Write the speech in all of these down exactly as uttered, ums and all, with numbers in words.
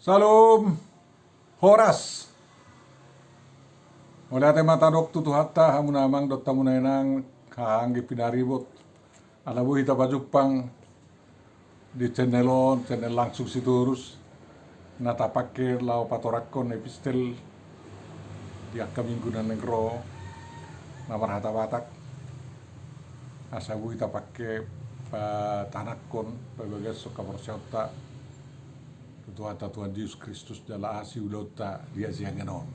Salam. Horas. Mauliate ma tadok tu Tuhanta, hamu na amang dohot hamu na inang, haha anggi pinaribot. Ala boi hita pajumpang di channel on, channel Langsung Sitorus, na tapangke laho patorangkon epistel di angka minggu na naeng ro, na marhata Batak. Asa boi tapangke patanangkon, pabagashon haporseaonta tu Tuhanta Tuhan Jesus Kristus jala asi ulaonta di hasiangan on.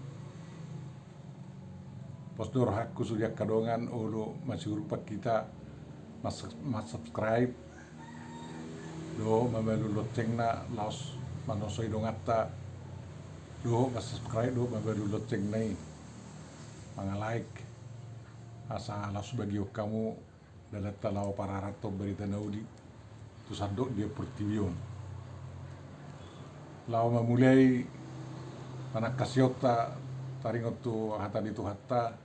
Pos do rohangku sude angka dongan, olo masiurupan hita mas-, mas-subscribe dohot mambalu loncengna, laos manosoi donganta dohot mas-subscribe dohot mambalu loncengna i, manga-like, asa laos bagihon hamu dalanta laho pararathon barita na uli tu sandok dia portibi on. Laho mamulai panangkasihonta taringot tu hata ni Tuhanta,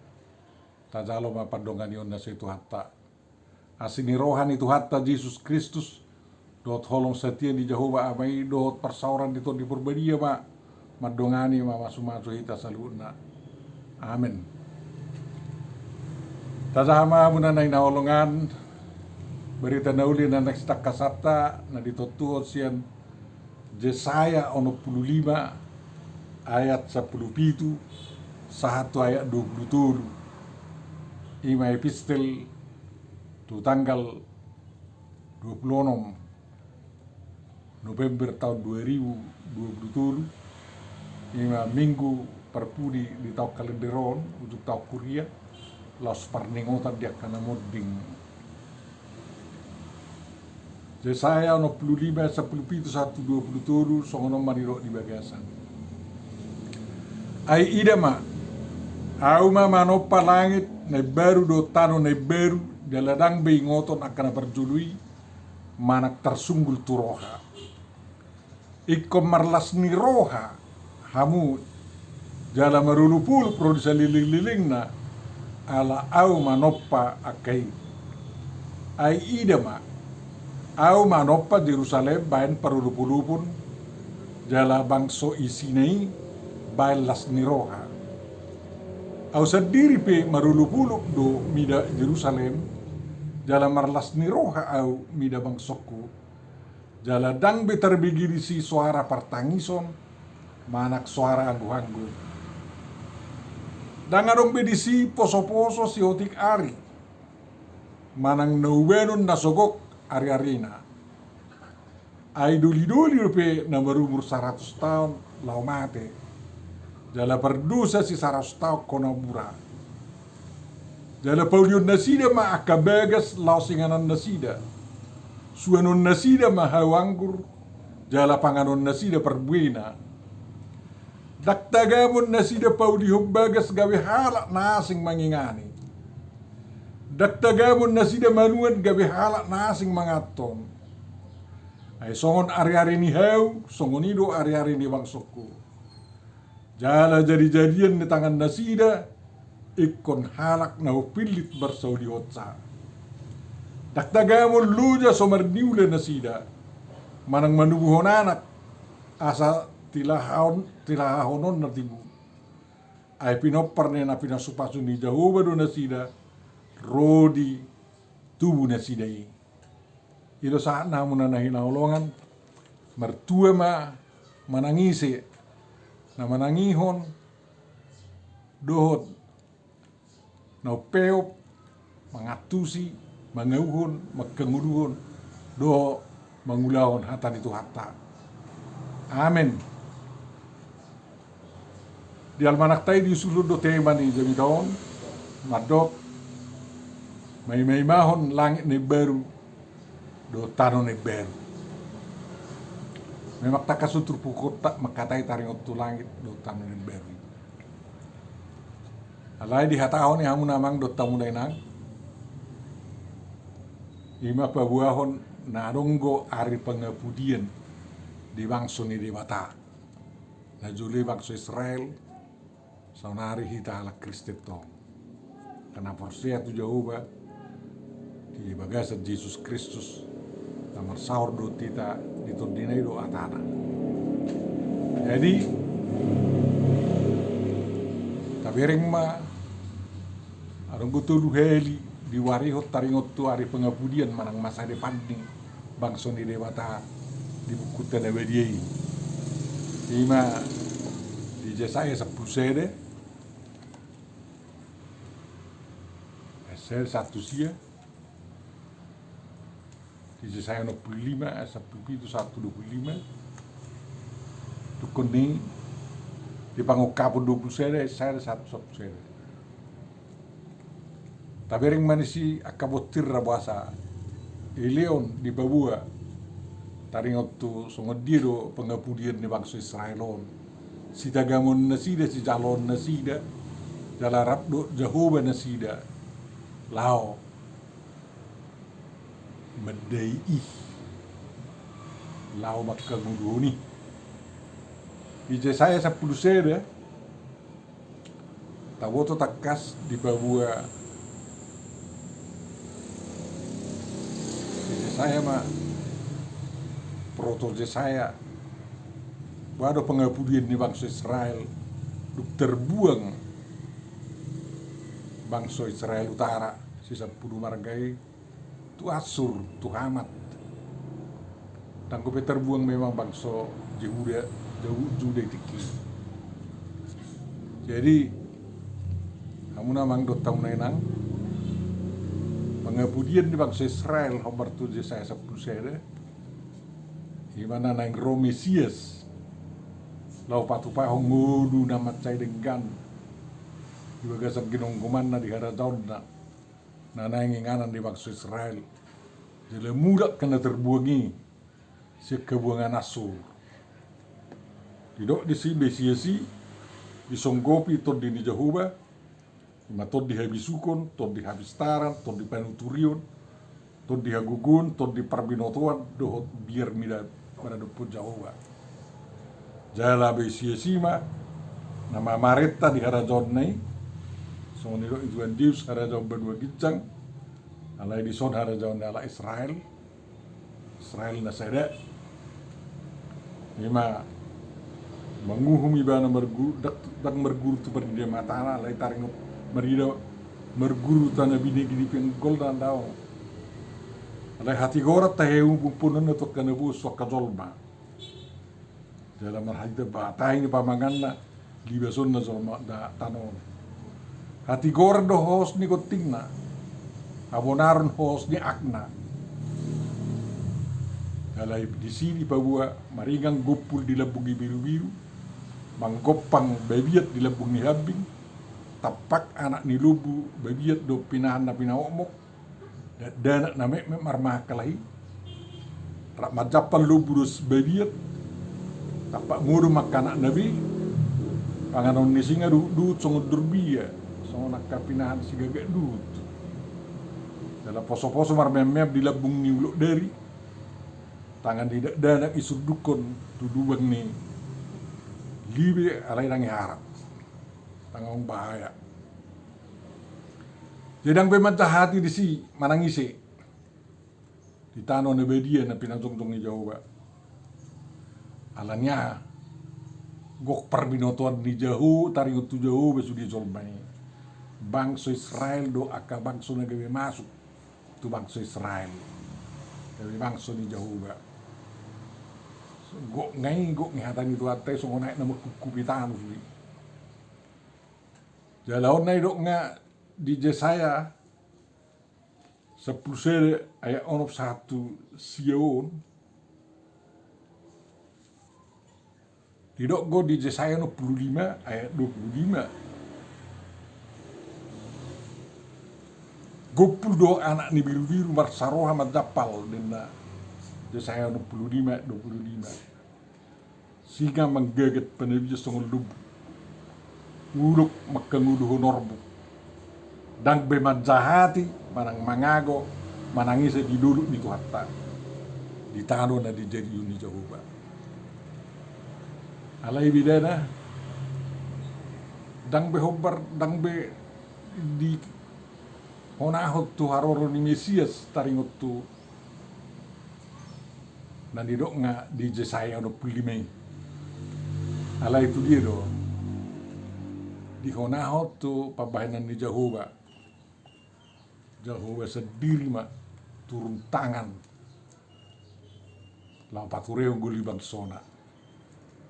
tajalo ma pandonganion na so i Tuhanta. Asi ni roha ni Tuhanta Jesus Kristus, dohot holong satia ni Jahowa Ama i, dohot parsaoran ni Tondi Porbadia ma mandongani, mamasumasu hita saluhutna. Amen. Tajaha ma hamu na hinaholongan, barita na uli na naeng sitangkasanta, na ditontuhon sian Jesaya onom pulu lima ayat sampulu pitu sahat tu ayat dua pulu tolu. I ma epistel tu tanggal dua pulu onom November taon dua ribu dua pulu tolu, i ma minggu parpudi di taon kalender on, ujung taon huria, laos parningotan di angka na monding. Jesaya onom pulu lima ayat sampulu pitu sahat tu dua pulu tolu, songon on ma nidok di bagasan. Ai ida ma, Ahu ma manompa langit na imbaru dohot tano na imbaru, jala ndang be ingoton angka na parjolo i, manang tarsunggul tu roha. Ingkon marlas ni roha hamu, jala marolopolop ro di salelenglelengna, ala Ahu manompa angka i. Ai ida ma, Ahu manompa Jerusalem baen parolopolopon, jala bangso isina i baen las ni roha. Ahu sandiri pe marolopolop do mida Jerusalem, jala marlas ni roha Ahu mida bangsongku. Jala ndang be tarbege disi soara partangison, manang soara angguhangguh. Ndang adong be disi posoposo siotik ari, manang na ubanon na so gok ariarina. Ai dolidoli dope na marumur saratus taon laho mate, jala pardosa sisaratus taon hona mura. Jala paulion nasida ma angka bagas laos inganan nasida. Suanon nasida ma hau anggur, jala panganon nasida parbuena. Ndang tagamon nasida paulihon bagas gabe halak na asing mangingani. Ndang tagamon nasida manuan gabe halak na asing manganhon. Ai songon ariari ni hau, songon i do ariari ni bangsongku. Jala jadijadian ni tangan nasida, ingkon halak na umpillit marsaulihonsa. Ndang tagamon loja so marniula nasida, manang manubuhon anak, asa tilahahon, tilahahononna tibu. Ai pinompar ni na pinasupasu ni Jahowa do nasida, ro di tubu nasida i. I do sahat ni hamu na hinaholongan, martua ma manang ise na manangihon dohot na umpeop, mangantusi, mangauhon, mangkangoluhon, dohot mangulahon hata ni Tuhanta. Amen. Di almanakta i diusulhon do tema ni jamita on, mandok, maimaimahon langit na imbaru dohot tano na imbaru. Memang tangkas do turpukta mangkatai taringot tu langit dohot tano na imbaru. Alai dihatahon ni hamu na amang dohot hamu na inang, i ma paboahon na adong do ari pangapudian di bangso ni Debata. Na jolo i bangso Israel, saonari hita halak Kristen tong. Angka na porsea tu Jahowa di bagasan Jesus Kristus, na marsaor dohot hita di tondina i do hatana. Jadi, tabereng ma, adong do tolu hali diwarihon taringot tu ari pengapudian manang masa depan ni bangso ni Debata di buku na badia i. Ima di Jesaya sampulu sada, Jesaya sahat tu sia, di Jesaya onom pulu lima ayat sampulu pitu sahat tu dua pulu lima. Tungkon ni di Pangungkapon dua pulu sada ayat sada sahat tu sampulu sada. Tabereng ma disi angka bontean na boasa dilehon dipaboa taringot tu songon dia do pengapudian ni bangso Israel on. Sitagamon nasida, sijaloon nasida, jala rap dohot Jahowa nasida laho mandai i, laho mangkangoluhon i. Di Jesaya sampulu sada, taboto tangkas dipaboa di Jesaya ma, proto Jesaya, boha do pengapudian ni bangso Israel dung terbuang bangso Israel utara, si sampulu marga i, tu Assur, tu Hamat. Ndang dope terbuang memang bangso Jehuda, Jehu-, Juda i tingki. Jadi, hamu na amang dohot hamu na inang, pengapudian ni bangso Israel hombar tu Jesaya sampulu sada, ima na naeng ro Mesias laho patupahon ngolu na mansai denggan di bagasan ginonggomanna di harajaonna, na naeng inganan ni bangso Israel. Jala mulak angka na terbuang i sian habuangan Assur. Didok disi Mesias i disonggopi tondi ni Jahowa, ima tondi habisukon, tondi hapistaran, tondi panuturion, tondi hagogoon, tondi parbinotoan, dohot biar mida maradophon Jahowa. Jala Mesias i ma na mamarenta di harajaonna i, songon nidok ni Tuhan Jesus, harajaon banua ginjang, alai dison harajaon ni halak Israel, Israel na sada. Ima manguhum ibana margu-, ndang, ndang marguru tu parnida matana, alai taringot marnida marguru tu na binege di pinggolna, ndang. Alai hatigoran tahe umpunonna tu angka na bos, tu angka jolma. Jala marhite ba tahi ni pamanganna, libasonna jolma da tano on. Hatigoran do hohos ni gontingna, habonaron hohos ni hakna. Jala disi dipaboa maringan gompul di lambung ni birubiru, manggompang babiat di lambung ni hambing, tampak anak ni lombu babiat dohot pinahan na pinaokmok, dakdanak na metmet marmahangkalahi, rap manjampal lombu dohot babiat, tampak modom angka anakna be, panganon ni singa duhutduhut songon dorbia, songon angka pinahan sigagak duhut. Jala posoposo marmeammeam di lambung ni ulok dari, tangan ni dakdanak isundukhon tu lubang ni libe alai ndang iharap. Tangan bahaya. Jadi ndang be manjahati disi manang ise di tano na badia na pinajongjong ni Jahowa. Alani aha? Gok parbinotoan ni Jaho-, taringot tu Jahowa sude jolma i. Bangso Israel dohot angka bangso na gabe masuk tu bangso Israel, gabe bangso ni Jahowa. Gok nai, gok ni hata ni Tuhanta i songon aek na mangkukkupi tano sude. Jala on na didok nga di Jesaya sampulu sada ayat onom sahat tu sia on. Didok do di Jesaya onom pulu lima ayat dua pulu lima. Gompul do anak ni birubiru marsaroha manjampal, ninna Jesaya onom pulu lima ayat dua pulu lima. Singa manggagat panabian songon lombu. Ulok mangkangoluhon orbuk. Ndang be manjahati manang mangago manang ise di dolok ni Tuhanta, di tano na dijadihon ni Jahowa. Alai bedana, ndang be hombar, ndang be dihonahon tu haroro ni Mesias taringot tu na nidok nga di Jesaya onom pulu lima i. Alai tu dia do dihonahon tu pambahenan ni Jahowa. Jahowa sandiri ma turun tangan laho paturehon goli bangsona.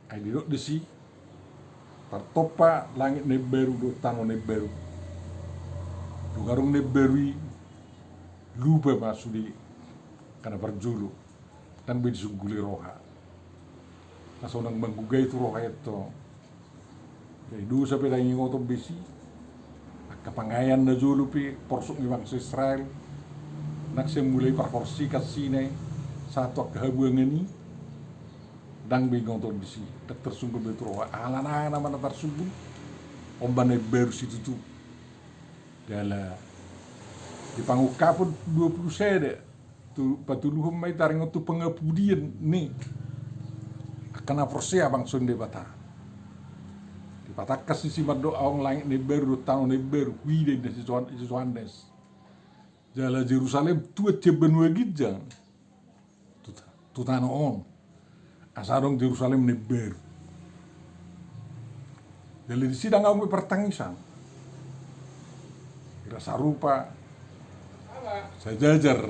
Ai didok disi, tartompa langit na imbaru dohot tano na imbaru. Dung adong na imbaru i, lupa ma sude angka na parjolo, ndang be disungguli roha. Na so unang manggugai tu roha i antong. Jadi dosa pe ndang ingoton be disi. Angka pangaean na jolo pe porsuk ni bangso Israel, nang sian mulai parporsikan Sinai sahat tu angka habuangan i, ndang be ingoton disi, ndang tarsungkun be tu roha. Alana aha nama na tarsungkun? On ma na imbaru situtu. Jala di Pangungkapon dua pulu sada, tu patuluhon ma i taringot tu pangapudian ni angka na porsea bangso ni Debata. Dipatangkas disi mandok adong langit na imbaru dohot tano na imbaru, huida inna si Johan-, si Johannes. Jala Jerusalem tuat sian banua ginjang tu ta-, tu tano on, asa adong Jerusalem na imbaru. Jala disi ndang adong be partangisan. Hira sarupa sajajar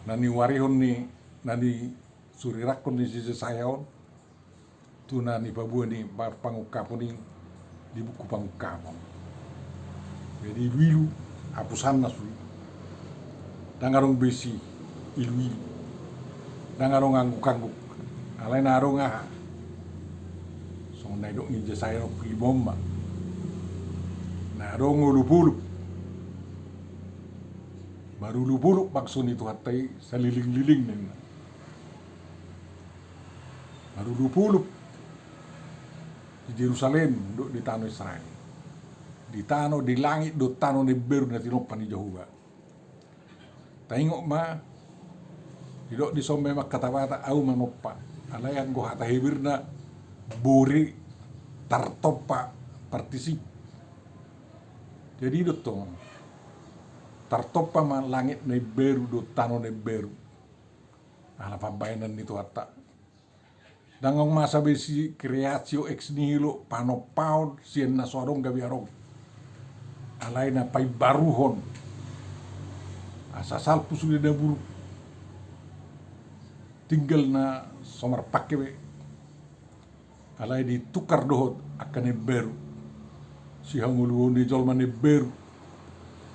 na niuarihon ni, na nisurirangkon ni si Jesaya on tu na nipaboa ni pa-, Pangungkapon i di buku Pangungkapon. Jadi iluilu, apusanna sude. Ndang adong be disi iluilu. Ndang adong anggukangguk. Alai na adong aha? Songon na nidok ni Jesaya onom pulu lima on ma. Na adong olupolup. Marolupolup bangso ni Tuhanta i saleleng-leleng ninna. Marolupolup di Jerusalem dohot di tano Israel. Di tano, di langit dohot tano na imbaru na tinompa ni Jahowa. Taingot ma, didok dison memang kata Batak, au manompa. Alai anggo hata Heberna, borei, tartompa, partisip. Jadi do tong, tartompa ma langit na imbaru dohot tano na imbaru. Ala pambahenan ni Tuhanta. Ndang adong masa be disi creatio ex nihilo, panompaon sian na so adong gabe adong. Alai na paimbaruhon. Asa salpu sude na buruk. Tinggal na so marpangke be. Alai ditukar dohot angka na imbaru. Sihangoluhon ni jolma na imbaru.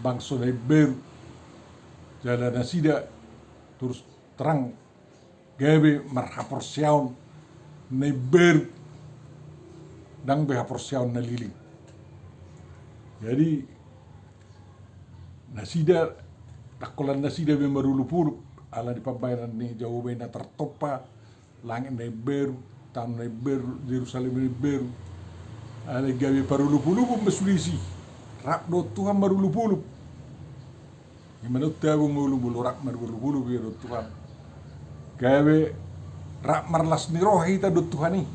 Bangso na imbaru. Jala nasida terus terang gabe marhaporseaon na imbaru, ndang be haporseaon na leleng. Jadi nasida, ndang holan nasida be marolupolup, ala ni pambahenan ni Jahowa i na tartompa langit na imbaru, tano na imbaru, Jerusalem na imbaru. Alai gabe parolupolupon ma sude disi. Rap dohot Tuhan marolupolup. Ima dohot tabu ngolu molo rap marolupolup ia dohot Tuhan. Gabe rap marlas ni roha hita dohot Tuhan i.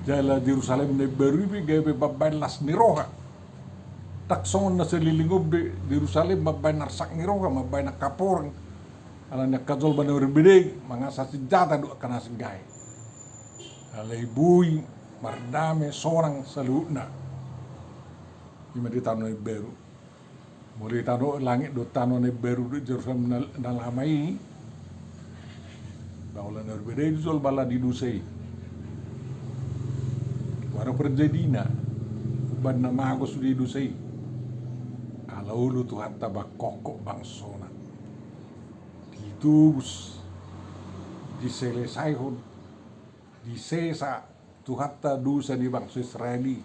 Jala Jerusalem na imbaru i pe gabe mambahen las ni roha. Ndang songon na saleleng on be Jerusalem mambahen arsak ni roha, mambahen angka porang. Ala ni angka jolma na marbadai, mangasa sinjata dohot angka na asing gae. Alai boi mardame sonang saluhutna. Ima di tano na imbaru. Molo di tano, langit dohot tano na imbaru dohot Jerusalem na, na lama i. Ba holan na marbadai do jolma ala ni dosa i. Boha do parjadina? Umbahen na mago sude dosa i. Ala olo Tuhanta mangkophop bangsona. Ditobus, diselesaihon, disesa Tuhanta dosa ni bangso Israel i.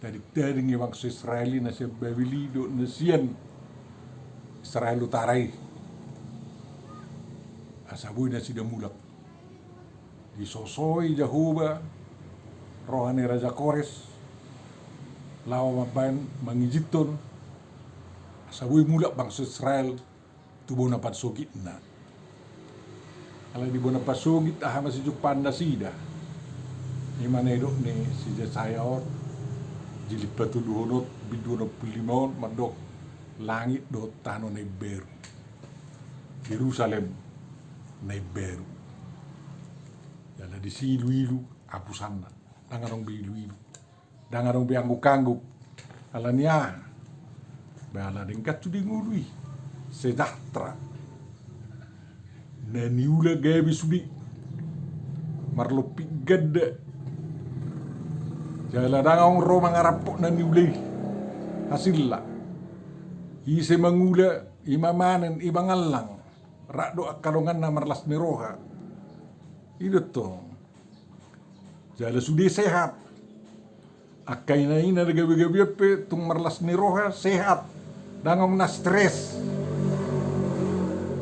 Tadingtading ni bangso Israel i na sian Babel i dohot na sian Israel utara i. Asa boi nasida mulak. Disosoi Jahowa roha ni Raja Kores laho mambahen, mangizinhon asa boi mulak bangso Israel tu bona pansogitna. Alai di bona pansogit aha ma sijumpang nasida? Ima na nidok ni si Jesaya on, jilid patoluhon on, bindu onom pulu lima on, mandok langit dohot tano na imbaru. Jerusalem na imbaru. Jala Disi ilu-ilu apusanna, ndang adong be ilu-ilu, ndang adong be angguk-angguk. Alani aha? Ba ala denggan sude ngolu i, sejahtera. Na niula gabe sude, marlompit ganda. Jala ndang adong ro mangaraphon na niula i hasilna. Ise mangula, i ma manen, i ma ngallang. Rap do angka donganna marlas ni roha. I do tong. Jala sude sehat. Angka ina-ina na gabe-gabean pe tung marlas ni roha, sehat. Ndang adong na stres.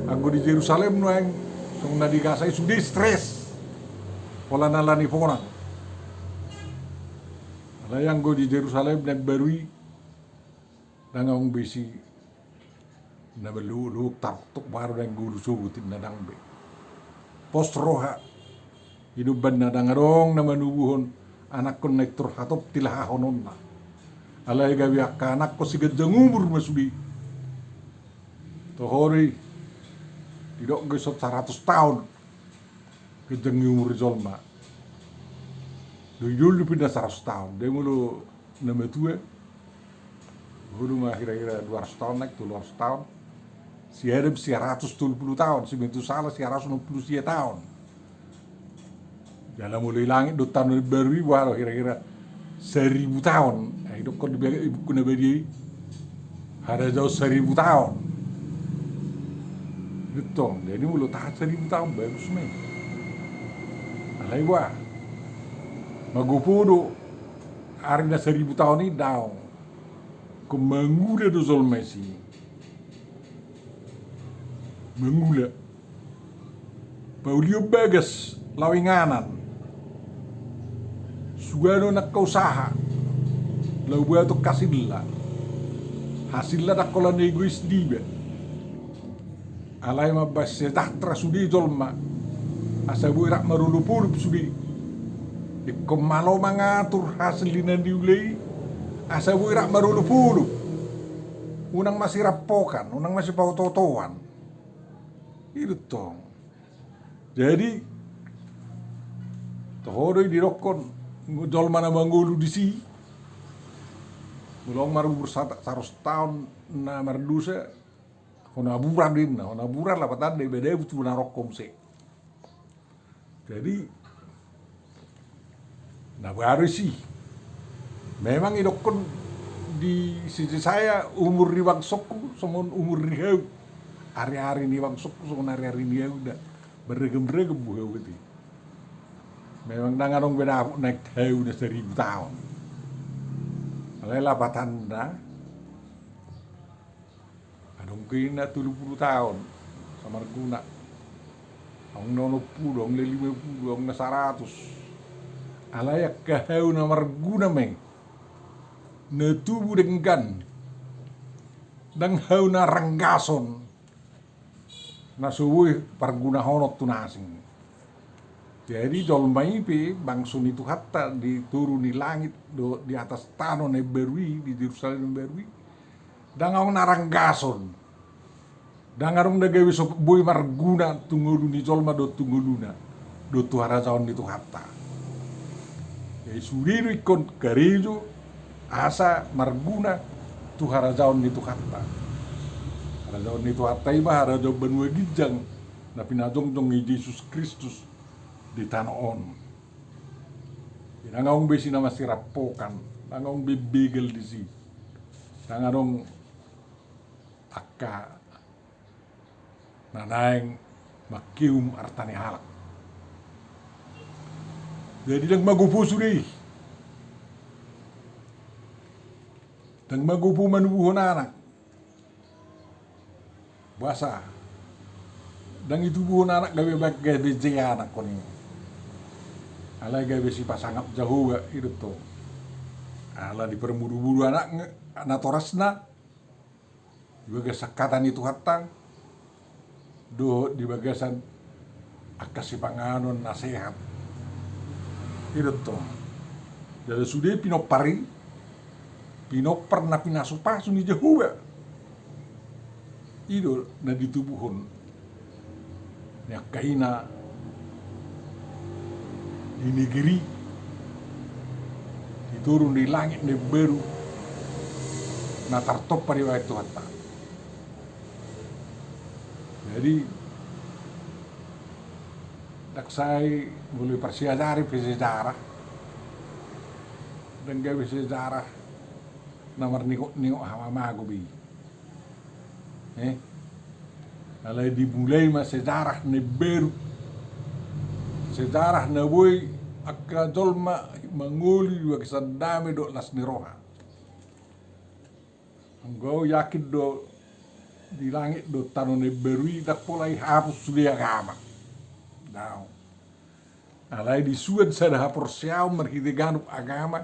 Anggo di Jerusalem nuaeng, songon na di Gaza i sude stres. Pola na ala ni ponang. Alai anggo di Jerusalem na imbaru i, ndang adong be isi na marluhut-luhut, taroktok baru ndang ngolu sogot inna, ndang be. Pos roha. I do umbahen na ndang adong na manubuhon anakkon na intor hatop tilahahononna. Alai gabe angka anakkon siganjang umur ma sude. Toho do i, didok do dison saratus taon ganjang ni umur ni jolma. Doli-doli do pinda saratus taon. Dia molo na matua, molo ma hira-hira dua ratus taon, naeng tolu ratus taon. Si Adam sia ratus tolu pulu taon, si Metusala sia ratus onom pulu sia taon. Jala molo i langit dohot tano na imbaru i, boha do, hira-hira saribu taon. Ai didokkon di bage-, di buku na badia i, harajaon saribu taon. Betul. Jadi molo tahan saribu taon, bagus ma i. Alai boha, magopo do ari na saribu taon i? Daong. Ingkon mangula do jolma i si. Mangula. Paulihon bagas laho inganan. Suanon angka usaha laho buaton hasilna. Hasilna ndang holan egois diba. Alai mambahen sejahtera sude jolma, asa boi rap marolopolop sude. Ingkon malo mangatur hasil ni na niula i, asa boi rap marolopolop. Unang masirampokan, unang masipaotootoan. I do tong. Jadi toho do i didokkon jolma na mangolu disi, molo adong marumur sat-, saratus taon na mardosa, hona buran do inna, hona buran lapatanna, iba dabu tu na rongkom se. Jadi na baru isi. Memang idokkon di si Jesaya, umur ni bangsongku songon umur ni hau. Ari-ari ni bangsongku songon ari-ari ni hau, na beragam-ragam buhau berarti. Memang ndang adong be dapot naeng hau na saribu taon. Alai lapatanna, adong do i na tolu pulu taon, samarguna. Adong na onom pulu, adong na lima pulu, adong na saratus. Alai angka hau na marguna ma i, na tubu denggan. Ndang hau na ranggason, na so boi pargunahonon tu na asing. Jadi jolma i pe bangso ni Tuhanta di toru ni langit dohot di atas tano na imbaru i, di Jerusalem na imbaru i, ndang adong na ranggason. Ndang adong na gabe so boi marguna tu ngolu ni jolma dohot tu ngoluna dohot tu harajaon ni Tuhanta. Jadi sude do ingkon karejo asa marguna tu harajaon ni Tuhanta. Harajaon ni Tuhanta i ma harajaon banua ginjang na pinajongjong ni Jesus Kristus di tano on. Ndang adong be isi na masirampokan, ndang adong be begal disi. Ndang adong angka na naeng mangkeum arta ni halak. Jadi ndang magopo sude i. Ndang magopo manubuhon anak. Boasa? Ndang itubuhon anak gabe, gabe je anakkon i. Alai gabe sipasangap Jahowa, i do tong. Ala diparmudu-mudu anak natorasna di bagasan hata ni Tuhanta dohot di bagasan angka sipanganon na sehat. I do tong. Jala sude pinompar i, pinompar na pinasupasu ni Jahowa. I do na ditubuhon ni angka ina di negeri, di toru ni langit na imbaru na tartompa dibahen Tuhanta. Jadi, ndang sai molo parsiajari pe sejarah, ndang gabe sejarah na marningok-ningok hamamago be i. Eh? Alai dimulai ma sejarah na imbaru. Sejarah na boi angka jolma mangolu di bagasan dame dohot las ni roha. Anggo au yakin do di langit dohot tano na imbaru i ndang pola dihapus sude agama. Daong. Alai disuan sada haporseaon marhite ganup agama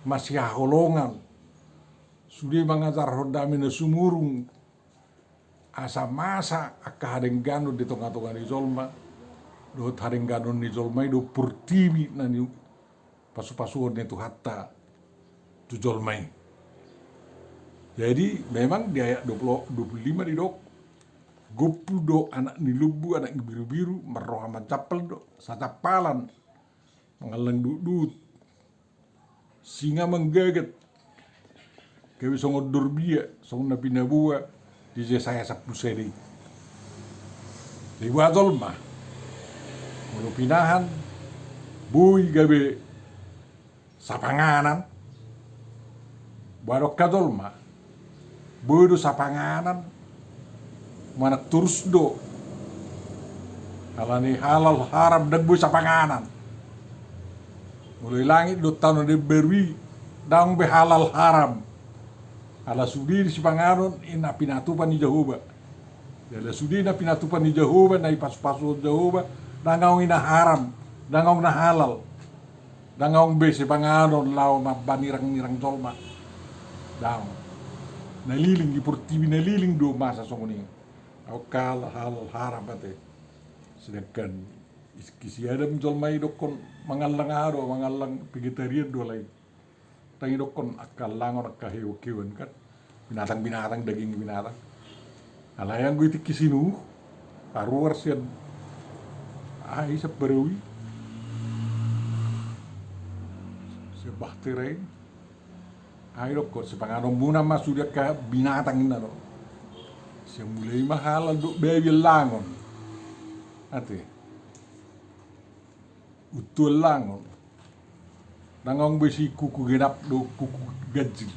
masihaholongan. Sude mangajarhon dame na sumurung, asa masa angka hadengganon di tonga-tonga ni jolma, dohot hadengganon ni jolma i do portibi na ni pasu-pasuon ni Tuhanta tu jolma i. Jadi, memang di ayat dua puluh, dua puluh lima didok, gompu do anak ni lombu, anak ni birubiru, marroha manjampal do, sajampalan, mangallang duhut-duhut. Singa manggagat, gabe songon dorbia, songon na pinaboa di Jesaya sampulu sada i. Jadi boha jolma molo pinahan boi gabe sapanganan, boha do angka jolma? Boi do sapanganan, manang torus do. Alani halal haram ndang boi sapanganan. Molo di langit dohot tano na imbaru i, ndang be halal haram. Ala sude di sipanganon i na pinatupa ni Jahowa. Ala sude na pinatupa ni Jahowa, na dipasu-pasuhon Jahowa, ndang adong i na haram, ndang adong na halal. Ndang adong be sipanganon laho mambanirang-nirang jolma. Ndang. Na liling, di portibi na liling do masa songon i. Adong halal haram ate. Sedangkan i si Adam jolma i dokkon mangallang aha do, mangallang vegetarian do alai. Ndang idokkon angka allangon, angka hewan-hewan kan. Binatang-binatang, daging binatang. Alai anggo i tingki si Nuh, karuar sian aha i, sambarau i, sian bahtera i. Aha idokkon, sipanganonmuna ma sude angka binatang, ninna do. Sian mula i ma halal dohot babi allangon. Ate. Untu allangon. Ndang adong be si kuku genap dohot kuku ganjil.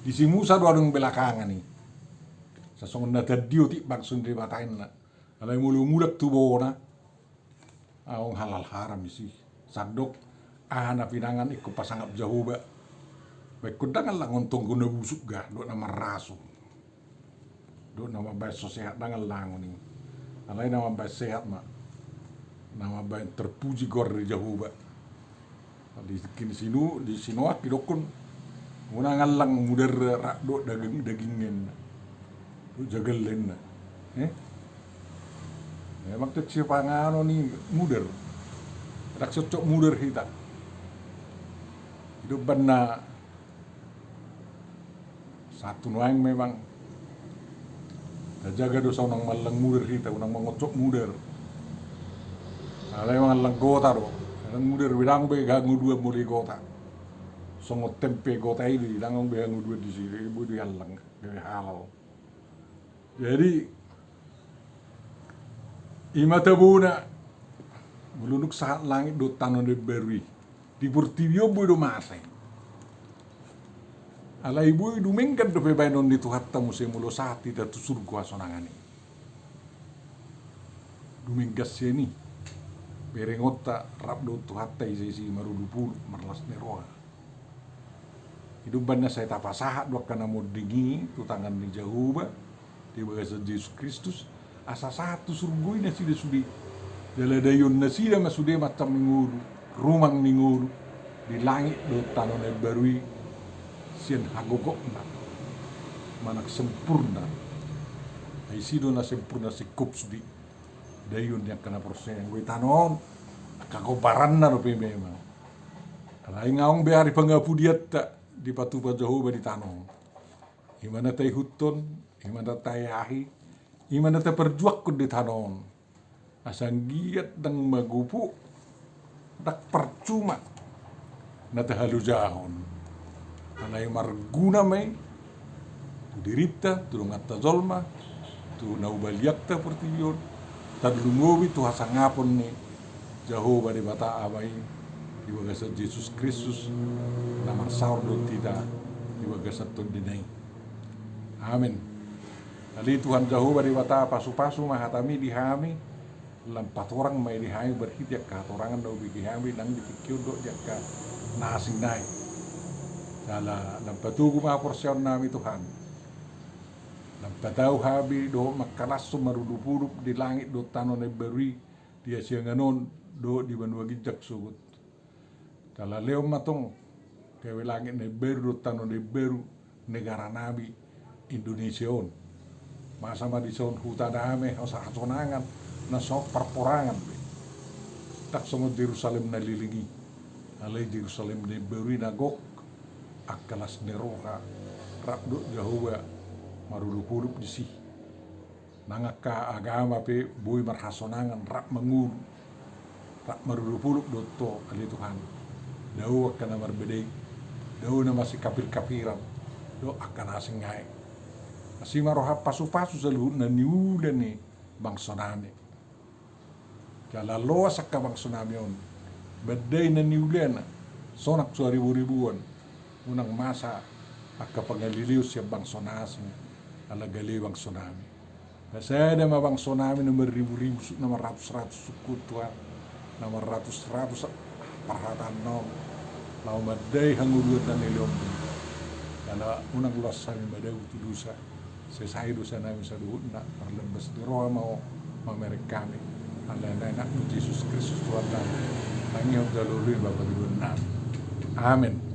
Di si Musa do adong belakangan i. Sasongon na tandi otik bangso ni Debata, ninna. Alai molo mulak tu bona, adong halal haram i si. Sandok aha na pinangan ingkon pasangap Jahowa. Ba ingkon ndang allangon tonggo na busuk ga, dohot na marrasu. Dohot na mambahen so sehat, ndang allangon i. Alai na mambahen sehat ma. Na mambahen terpuji goar ni Jahowa. Di tingki si Nuh, di si Noak didokkon, unang allang mudar rap dohot daging, dagingna, dohot jagalna. Eh? Memang tek sipanganon i mudar. Ndang siocok mudar hita. I do umbahen na sahat tu nuaeng memang tajaga do asa unang mallang mudar hita, unang mangocok mudar. Alai mangallang gota do. Allang mudar be ndang be hangodoan molo i gota. Songon tempe gota i do, ndang be hangodoan disi, boi do diallang, gabe halal. Jadi, i ma tabona, molo dung sahat langit dohot tano na imbaru i. Di portibi on boi do masa i. Alai boi dumenggan dope baenon ni Tuhanta muse molo sahat hita tu surgo hasonangan i. Dumenggan sian i. Berengonta rap dohot Tuhanta ise-ise i, marudup-udup, marlas ni roha. I do umbahen na sai tapasahat do angka na monding i tu tangan ni Jahowa di bagasan Jesus Kristus, asa sahat tu surgo i nasida sude. Jala daion nasida ma sude mansam ni ngolu, rumang ni ngolu, di langit dohot tano na imbaru i, sian hagogotna manang sempurna. Ai ise do na sempurna, singkop sude. Daion ni angka na porsea. Anggo i tano on, angka gombaranna dope memang. Alai nga adong be ari pangapudianta dipatupa Jahowa di tano on. I ma na taihuthon, i ma na taeahi, i ma na taparjuangkon di tano on. Asa anggiat ndang magopo Ndang parcuma na tahalojahon. Alai marguna ma i tu dirinta, tu donganta jolma, tu na hubalianta portibi on, tarlumobi tu hasangapon ni Jahowa Debata Ama i di bagasan Jesus Kristus, na marsaor dohot hita di bagasan tondina i. Amen. Ale Tuhan Jahowa Debata, pasupasu ma hatami di hami, lam patorang ma i di hami marhite angka hatorangan na hubege hami nang di tingki on dohot di angka na asing nai. Jala lam patogu ma haporseaonnami Tuhan. Lam patau hami dohot mangkalashon maruduphudup di langit dohot tano na imbaru i, di hasiangan on dohot di banua ginjang sogot. Jala lehon ma tong gabe langit na imbaru dohot tano na imbaru negaranami Indonesia on. Masa ma dison huta dame, hasonangan, na so parporangan be. Ndang songon Jerusalem na leleng i. Alai Jerusalem na imbaru i na gok angka las ni roha rap dohot Jahowa maruduphudup disi. Nang angka agama pe boi marhasonangan rap mangolu, rap maruduphudup dohot Ho, ale Tuhan. Dao angka na marbadai, dao na masikapirkapiran dohot angka na asing nai. Asi ma roham pasupasu saluhutna niula ni bangsonami. Jala loas angka bangsonami on, badai na niulana, sonang so hariburibuan. Unang masa angka pangalileon sian bangso na asing ala gale bangsonami. Pasada ma bangsonami na marriburibu, na marratusratus sungkun, Tuhan, na marratusratus parhataanna on, laho mandai hangoluan na nilehonmu. Jala unang loas hami madao tu dosa. Sesa i dosanami saluhutna, marlambas ni roha ma Ho mamereng hami. Alana i Anakmu Jesus Kristus Tuhannami, tangihon jala oloi ma pangidoannami. Amen.